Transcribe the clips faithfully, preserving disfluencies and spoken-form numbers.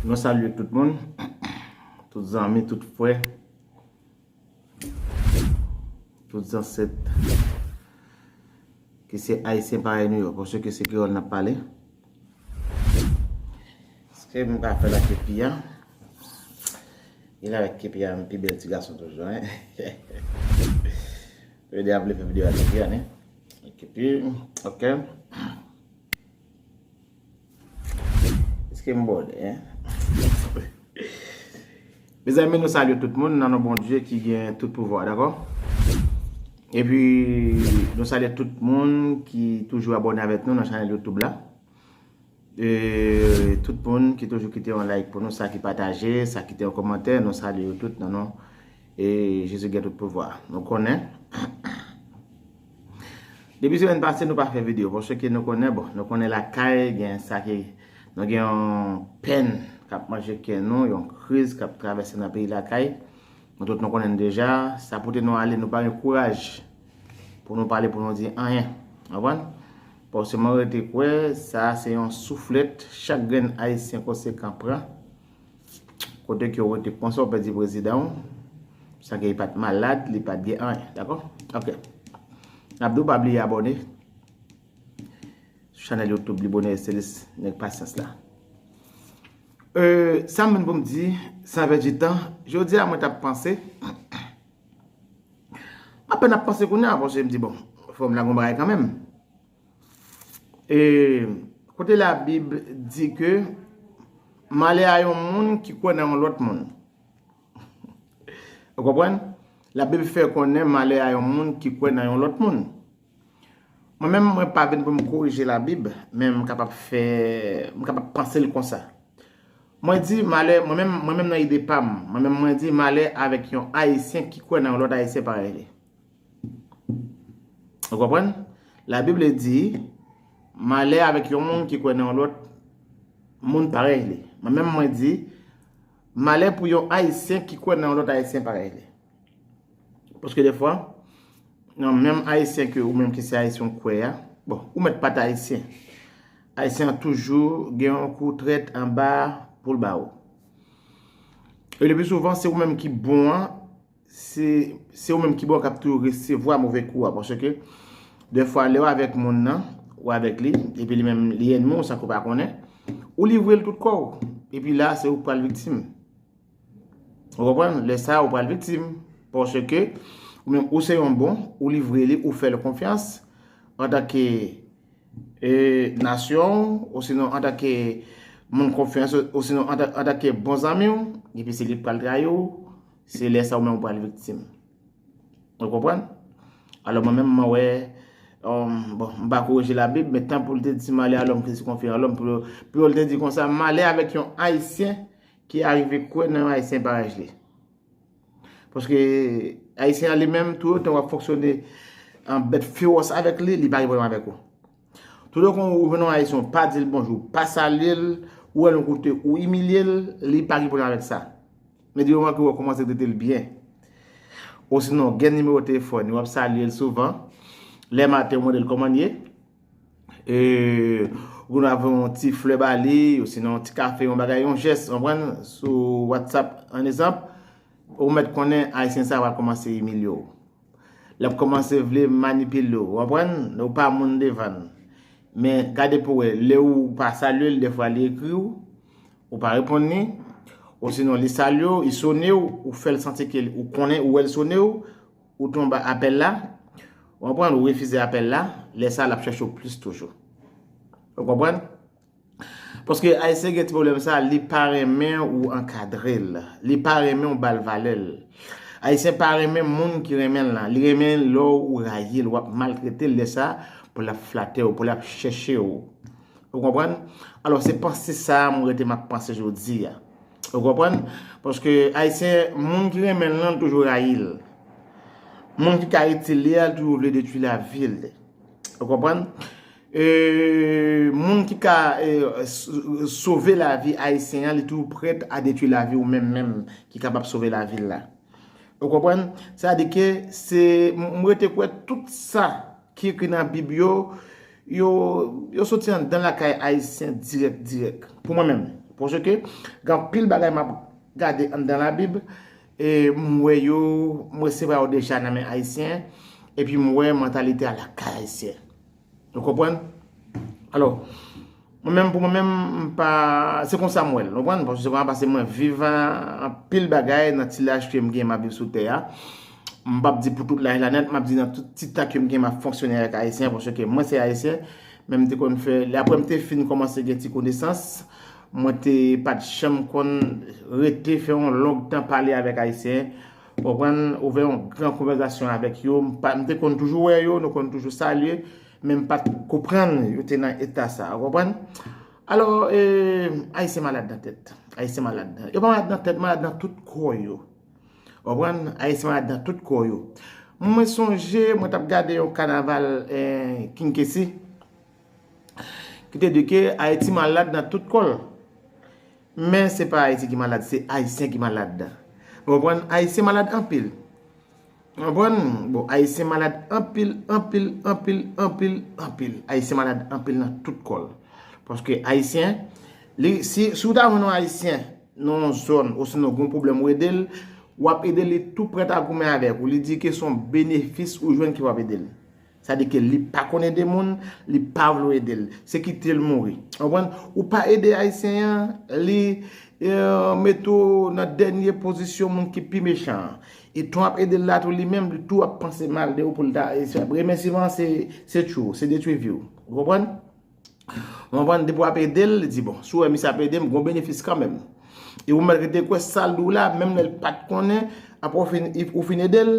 Nou salye tout moun, tout zanmi, tout frè, tout zansèt ki se ayisyen parèy nou yo, paske se kreyòl n ap pale. Èske m ka fè l ak kepi a? E la avèk kepi a, m pi bèl ti gason toujou, en. Yo di ap vle fè videyo ak kepi a, ne? Kepi, ok. Èske m bòde, en? Mezanmi, nou salye tout moun nan non Bondye ki gen tout pouvwa, dakò? Epi, nou salye tout moun ki toujou abòne avèk nou nan chanèl YouTube la. E tout moun ki toujou kite yon like pou nou, sa ki pataje, sa kite yon kòmantè, nou salye yo tout nan non e Jezi gen tout pouvwa. Nou konnen. Depi semèn pase, nou pa fè videyo, paske nou konnen, bon, nou konnen lakay, gen sa ki, nou gen yon pèn k ap manje kè nou, yon kriz k ap travèse nan peyi lakay. Nou tout nou konnen deja, sa pote nou ale, nou pa gen kouraj pou nou pale, pou nou di anyen. Konprann? Paske mwen rete kwè, sa se yon souflèt, chak grenn ayisyen konsekan pran. Kote ke w rete konsa, w pèdi prezidan w, san ke li pa t malad, li pa t gen anyen, dakò? Ok. N ap di w pa bliye abòne sou chanèl YouTube Libonè Estelis, nèg pasyans la. Euh, sa m vin pou m di, san pèdi tan, jodi a mwen t ap panse, m apèn ap panse kounye a, paske m di, bon, fò m lage yon bagay kanmenm. E, kote Labib di ke malè a yon moun ki kwè nan yon lòt moun. Ou konprann? Labib fè konnen malè a yon moun ki kwè nan yon lòt moun. Mwen menm, mwen pa vin pou m korije Labib, men m kapab fè, m kapab panse l konsa. Mwen di malè, mwen menm, mwen menm nan ide pa m, mwen menm mwen di malè avèk yon Ayisyen ki kwè nan yon lòt Ayisyen parèy li. Ou konprann? Labib di, malè avèk yon moun ki kwè nan yon lòt moun parèy li. Mwen menm mwen di, malè pou yon Ayisyen ki kwè nan yon lòt Ayisyen parèy li. Paske defwa, nan menm Ayisyen ke ou menm ki se Ayisyen ou kwè a, bon, ou mèt pa t Ayisyen. Ayisyen an toujou gen yon kou trèt anba pou l ba ou. E lepi souvan, se ou menm ki bon an, se, se ou menm ki bon k ap toujou resevwa move kou a. Paske, defwa, lè w avèk moun nan, ou avèk li, epi li menm, li ènmi w, san ke w pa konnen, ou livre l tout kò w. Epi la, se ou k pral viktim. Ou konprann? Lè sa a, ou pral viktim. Paske, ou menm, ou se yon bon, ou livre li, ou fè l konfyans, antanke e, nasyon w, osinon antanke moun konfyans, osinon anta-, antanke bon zanmi w, epi se li k pral trayi w, se lè sa a ou menm ou pral viktim. Ou konprann? Alò, mwen menm, mwen wè, um, bon, m pa korije Labib, men tan pou l te di malè a lòm ki se konfye an lòm, pou, pou l te di konsa, malè avèk yon Ayisyen ki arive kwè nan yon Ayisyen parèy li. Paske Ayisyen an li menm, toutotan w ap fonksyone an bèt fewòs avèk li, li pa gen pwoblèm avèk ou. Toutotan ou jwenn yon Ayisyen, ou pa di l bonjou, ou pa salye l, ou wè l yon kote, ou imilye l, li pa gen pwoblèm avèk sa. Men di moman ke w kòmanse trete l byen, osinon gen nimewo telefòn li, w ap salye l souvan, lè maten ou mande l kòman l ye, e, ou konn ap voye yon ti flè ba li, osinon yon ti kafe, yon bagay, yon jès, w konprann, sou WhatsApp, an egzanp, ou mèt konnen Ayisyen sa a pral kòmanse imilye w. L ap kòmanse vle manipile w, w konprann, ou pa moun devan l. Men gade pou w wè, lè ou pa salye l, defwa li ekri w, ou pa reponn li, osinon li salye w, li sone w, ou fè l santi ke ou konnen, ou wè l sone w, ou tonbe apèl la, ou konprann, ou refize apèl la, lè sa a l ap chèche w plis toujou. Ou konprann? Paske Ayisyen gen ti pwoblèm sa, li pa renmen ou ankadre l, li pa renmen ou ba l valè l. Ayisyen pa renmen moun ki renmen l lan, li renmen lè ou rayi l, w ap maltrete l, lè sa a, pou l ap flate w, pou l ap chèche w. Ou konprann? Alò, se panse sa a mwen rete m ap panse jodi a. Ou konprann? Paske Ayisyen, moun ki renmen l lan, l toujou rayi l. Moun ki ka itil li a, l toujou vle detwi lavi l. Ou konprann? E, moun ki ka, e, s-, sove lavi Ayisyen an, li toujou prèt a detwi lavi ou menm menm ki kapab sove lavi l la. Ou konprann? Sa vle di ke se, m, m rete kwè tout sa ki ekri nan Bib yo, yo, yo soti anndan lakay Ayisyen dirèk, dirèk. Pou mwen menm. Paske gen anpil bagay m ap gade anndan Labib, e m wè yo, m resevwa yo deja nan men Ayisyen, epi m wè mantalite a lakay Ayisyen. Ou konprann? Alò, mwen menm, pou mwen menm, m pa, se konsa m wè l, ou konprann? Paske se konsa, paske mwen viv a, anpil bagay nan ti laj ke m gen, m ap viv sou tè a. M p ap di pou tout laj la nèt, m ap di nan tout ti tan ke m gen, m ap fonksyone avèk Ayisyen, paske mwen se Ayisyen, men m te konn fè, lè apre m te fin kòmanse gen ti konesans, mwen te pa t janm konn rete fè yon long tan pale avèk Ayisyen, ou konprann, ouvè yon gran konvèsasyon avèk yo, m pa, m te konn toujou wè yo, nou konn toujou salye, men m pa t konprann yo te nan eta sa, ou konprann? Alò, e, Ayisyen malad nan tèt. Ayisyen malad. Yo pa malad nan tèt, malad nan tout kò yo. Ou konprann? Ayisyen malad nan tout kò yo. Mwen sonje, mwen t ap gade yon kanaval, eh, King Kessy, ki te di ke Ayiti malad nan tout kò l. Men se pa Ayiti ki malad, se Ayisyen ki malad. Ou konprann? Ayisyen malad anpil. Ou konprann? Bon, Ayisyen malad anpil, anpil, anpil, anpil, anpil. Ayisyen malad anpil nan tout kò l. Paske Ayisyen, li, si, si w ta jwenn yon Ayisyen nan yon zòn, osinon gen yon pwoblèm ou ede l, w ap ede li tou prèt a goumen avèk ou. Li di ke se yon benefis ou jwenn ki w ap ede l. Sa di ke li pa konn ede moun, li pa vle w ede l. Se kite l mouri. Ou konprann? Ou pa ede Ayisyen an, li, eh, mete w nan dènye pozisyon moun ki pi mechan an. E tan w ap ede l la tou, li menm, li tou ap panse mal de ou pou l ta, e se, remèsiman se, se tchou, se detwi vi w. Ou konprann? Ou konprann? Depi w ap ede l, li di, bon, si w wè misye ap ede m, gon benefis kanmenm. E ou menm ki te kwè sa l di w la, menm lè l pa t konnen, apre w fin, ou fin ede l,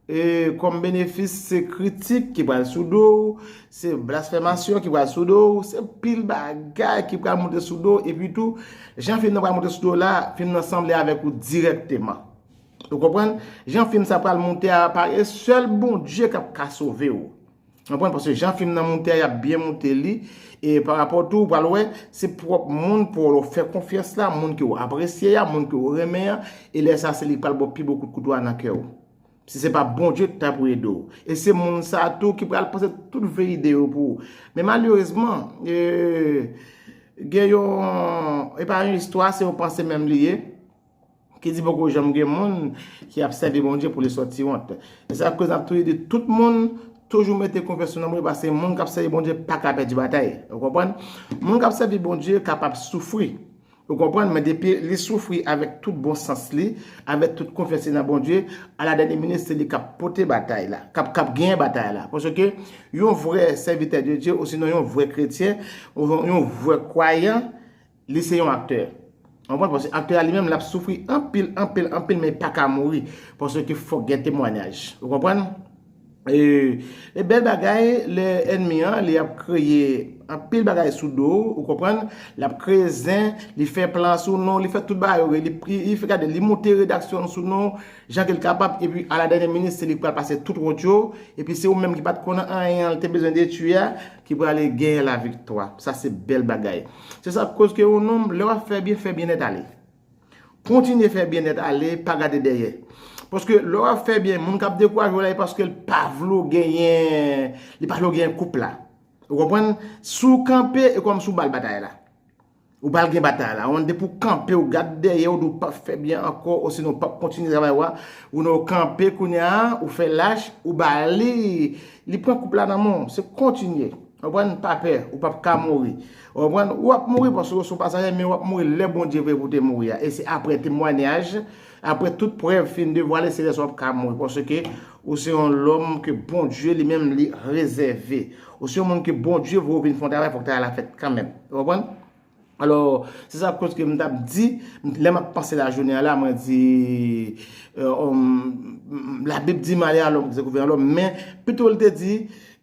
e, kòm benefis, se kritik ki pral sou do w, se blasfèmasyon ki pral sou do w, se pil bagay ki pral monte sou do w, epi tou, jan fim nan pral monte sou do w la, fim nan sanble avèk ou dirèkteman. Ou konprann? Jan fim sa pral monte a, pa, e sèl Bondye k ap ka sove w. Konprann? Paske jan fim nan monte a, y ap byen monte li. E pa rapò tou, ou pral wè, se pwòp moun pou w fè konfyans la, moun ke w apresye a, moun ke w renmen an, e lè sa, se li k pral ba w pi bon kout kouto a nan kè w. Si se pa Bondye ki ta pou ede w. E se moun sa a tou ki pral panse tout vye ide yo pou ou. Men malerezman, e, gen yon, e pa yon istwa, se yon panse menm li ye. Ki di poko janm gen moun ki ap sèvi Bondye pou li sòti wont. E sa k koz n ap toujou di tout moun toujou mete konfyans yo nan Bondye, paske moun k ap sèvi Bondye pa ka pèdi batay. Ou konprann? Moun k ap sèvi Bondye kapab soufri. Ou konprann? Men depi li soufri avèk tout bon sans li, avèk tout konfyans li nan Bondye, aladènye minit se li k ap pote batay la, k ap, k ap genyen batay la. Paske yon vrè sèvitè de Dye, osinon yon vrè kretyen, yon vrè kwayan, li se yon aktè. Ou konprann? Paske aktè a li menm, l ap soufri anpil, anpil, anpil, men li pa ka mouri. Paske fòk gen temwayaj. Ou konprann? E, e bèl bagay, lè ènmi an, li ap kreye anpil bagay sou do w, ou konprann? L ap kreye zen, li fè plan sou non w, li fè tout bagay yo, li, li, li fè gade, li monte redaksyon sou non w, jan ke l kapab, epi aladènye minit, se li k pral pase tout wont yo, epi se ou menm ki pa t konn anyen an, l te bezwen detwi a, ki prale genyen laviktwa. Sa se bèl bagay. Se sa k koz ke yon nonm, lè w ap fè byen, fè byen nèt ale. Kontinye fè byen nèt ale, pa gade dèyè. Paske lè w ap fè byen, moun k ap dekouraje w la, e paske l pa vle w genyen, li pa vle w genyen koup la. Ou konprann? Si w kanpe, e kòmsi w ba l batay la. Ou pral gen batay la. Ou depi w kanpe, ou gade dèyè w, di w p ap fè byen ankò, osinon w p ap kontinye travay w a, ou nan w kanpe kounye a, ou fè lach, ou ba li, li pran koup la nan men w. Se kontinye. Ou konprann? Pa pè, ou p ap ka mouri. Ou konprann? W ap mouri paske w se yon pasaje, men w ap mouri lè Bondye vle pou w te mouri a. E se apre temwayaj, apre tout prèv fin devwale, se lè sa w ap ka mouri. Paske ou se yon lòm ke Bondye li menm li rezève. Ou se yon moun ke Bondye voye w vin fè yon travay, fòk travay la fèt kanmenm. Ou konprann? Alò, se sa koz ke m t ap di, lè m ap panse lajounen an la, mwen di, euh, um, Labib di, malè a lòm ki dekouvri an lòm, men pito l te di,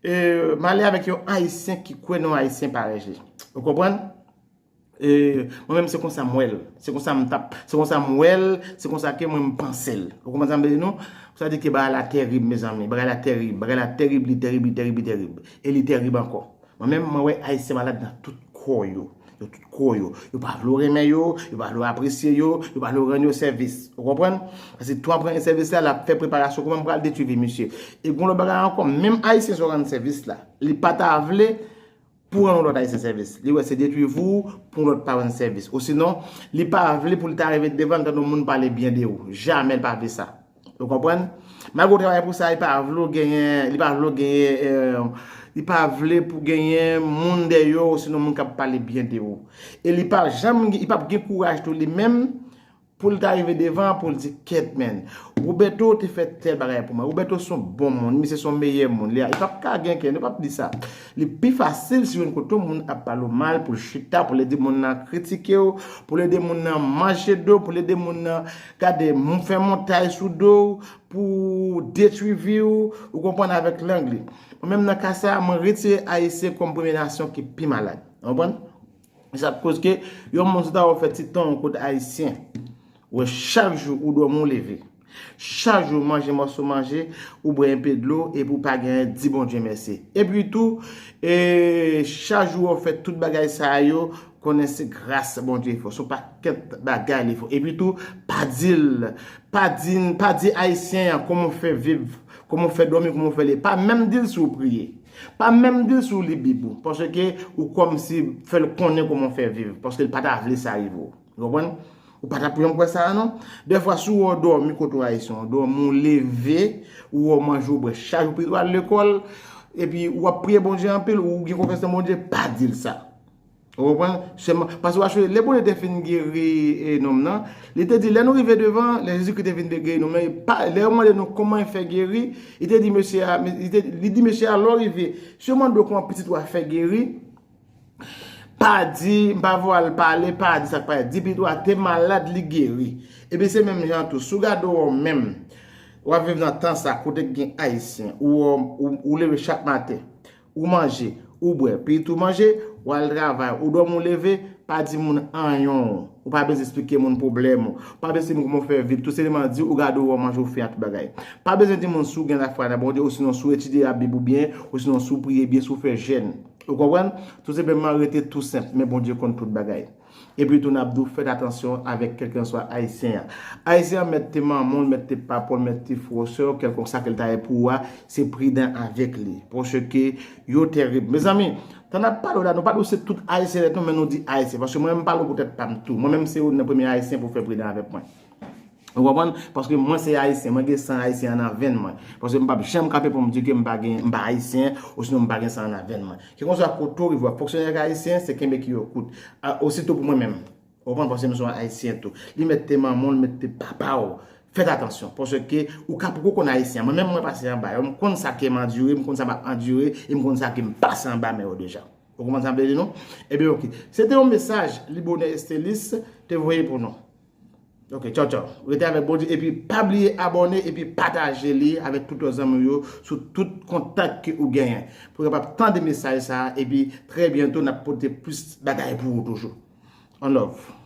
euh, malè avèk yon Ayisyen ki kwè nan yon Ayisyen parèy li. Ou konprann? E, mwen menm, se konsa m wè l. Se konsa m t ap, se konsa m wè l, se konsa ke mwen m panse l. Ou konprann sa m vle di nou? Sa di ke bagay la tèrib, mezanmi. Bagay la tèrib, bagay la tèrib, li tèrib, li tèrib, li tèrib. E li tèrib ankò. Mwen menm, mwen wè Ayisyen malad nan tout kò yo. Yo tout kò yo. Yo pa vle w renmen yo, yo pa vle w apresye yo, yo pa vle w rann yo sèvis. Ou konprann? Paske tan w ap rann yo sèvis la, l ap fè preparasyon kòman m pral detwi vi misye. E gon lòt bagay ankò, menm Ayisyen sa w rann sèvis la, li pa ta vle pou rann yon lòt Ayisyen sèvis. Li wè se detwi vi w pou yon lòt pa rann sèvis. Osinon, li pa vle pou l ta rive devan l tande yon moun pale byen de ou. Jamè l pa vle sa. Ou konprann? Malgre w travay pou sa, li pa vle w genyen, li pa vle w genyen, eh, li pa vle pou genyen moun dèyè w, osinon moun k ap pale byen de ou. E li pa janm, li p ap gen kouraj tou li menm, pou l ta rive devan, pou l di, "Kèt, man, Roberto te fè tèl bagay pou mwen. Roberto se yon bon moun, misye se yon meyè moun." Li, li p ap ka gen kè, nou p ap di sa. Li pi fasil si yon kote moun ap pale w mal, pou l chita, pou l ede moun nan kritike w, pou l ede moun nan manje do, pou l ede moun nan gade moun fè montay sou do w, pou detwi vi w, ou konprann, avèk lang li. Mwen menm nan ka sa, mwen retire Ayisyen kòm premye nasyon ki pi malad. Ou konprann? E sa k koz ke yon moun sou ta w fè ti tan yon kot Ayisyen. Wè chak jou ou dòmi ou leve. Chak jou ou manje mòso manje, ou bwè enpe dlo, epi ou pa genyen di Bondye mèsi. Epi tou, e chak jou ou fè tout bagay sa yo, konnen se gras Bondye fè w. Se yon pakèt bagay li fè w. Epi tou, pa di l, pa di, pa di Ayisyen an kòman w fè viv, kòman w fè dòmi, kòman w fè li. Pa menm di l si w priye. Pa menm di l si w li Bib ou. Paske ou kòmsi fè l konnen kòman w fè viv. Paske l pa ta vle sa rive w. Ou konprann? Ou pa t ap janm kwè sa a non. Dèfwa, si w wè w dòmi kote w Ayisyen, w dòmi, w leve, ou wè w manje, w bwè chak jou, pitit ou al lekòl, epi w ap priye Bondye anpil, ou gen konfyans nan Bondye, pa di l sa. Ou konprann? Sèlman, paske w achwe, lè Bondye te fin geri e, nonm nan, li te di, lè nou rive devan, lè Jezikri te fin geri nonm nan, e pa, lè yo mande nou kòman l fè geri, li te di mesye a, li te, li di mesye a, lè w rive, si yo mande w kòman pitit ou a fè geri, pa di, m pa voye al pale, pa di sa k parèt. Di pitit ou a te malad, li geri. Epi se menm jan tou, si w gade w menm, w ap viv nan tan sa, kote k gen Ayisyen, ou, ou, ou leve chak maten, ou manje, ou bwè, pitit ou manje, ou al travay, ou dòmi ou leve, pa di moun anyen, ou pa bezwen esplike moun pwoblèm ou, pa bezwen di moun kòman w fè viv, tou senpleman di ou gade w manje ou fè a tout bagay. Pa bezwen di moun si w gen lafwa nan Bondye, osinon si w etidye Labib ou byen, osinon si w priye byen, si w fè jèn. Ou konprann? Tou senpleman rete tou senp, men Bondye konn tout bagay. Epi tou n ap di w fèt atansyon avèk kèlkanswa Ayisyen an. Ayisyen an mèt te manman w, mèt te papa w, mèt te frè w, sè w, kèlkonk sa ke l ta ye pou ou a, se pridan avèk li. Paske yo tèrib. Mezanmi, tan n ap pale w la, nou pa di w se tout Ayisyen nèt non, men nou di Ayisyen. Paske mwen menm m pale w pou tèt pa m tou. Mwen menm se youn nan premye Ayisyen pou fè pridan avèk mwen. Ou konprann? Paske mwen se Ayisyen, mwen gen san Ayisyen an nan venn mwen. Paske m p ap janm kanpe pou m di ke m pa gen, m pa Ayisyen, osinon m pa gen san an nan venn mwen. Kèlkanswa kote w rive w, fonksyone ak Ayisyen, se kenbe ki yo kout. A, osito pou mwen menm. Ou konprann? Paske m se yon Ayisyen tou. Li mèt te manman w, li mèt te papa w. Fèt atansyon, paske ou ka poko konn Ayisyen. Mwen menm mwen pase anba yo, m konn sa ke m andire, m konn sa m ap andire, e m konn sa ke m pase anba men yo deja. Ou konprann sa m vle di nou? Ebyen, oke. Se te yon mesaj Libonè Estelis te voye pou nou. Oke, tchaw, tchaw. Rete avèk Bondye, epi pa bliye abòne, epi pataje li avèk tout lòt zanmi w yo sou tout kontak ke ou genyen. Pou yo kapab tande mesaj sa a, epi trè byento n ap pote plis bagay pou ou toujou. On love.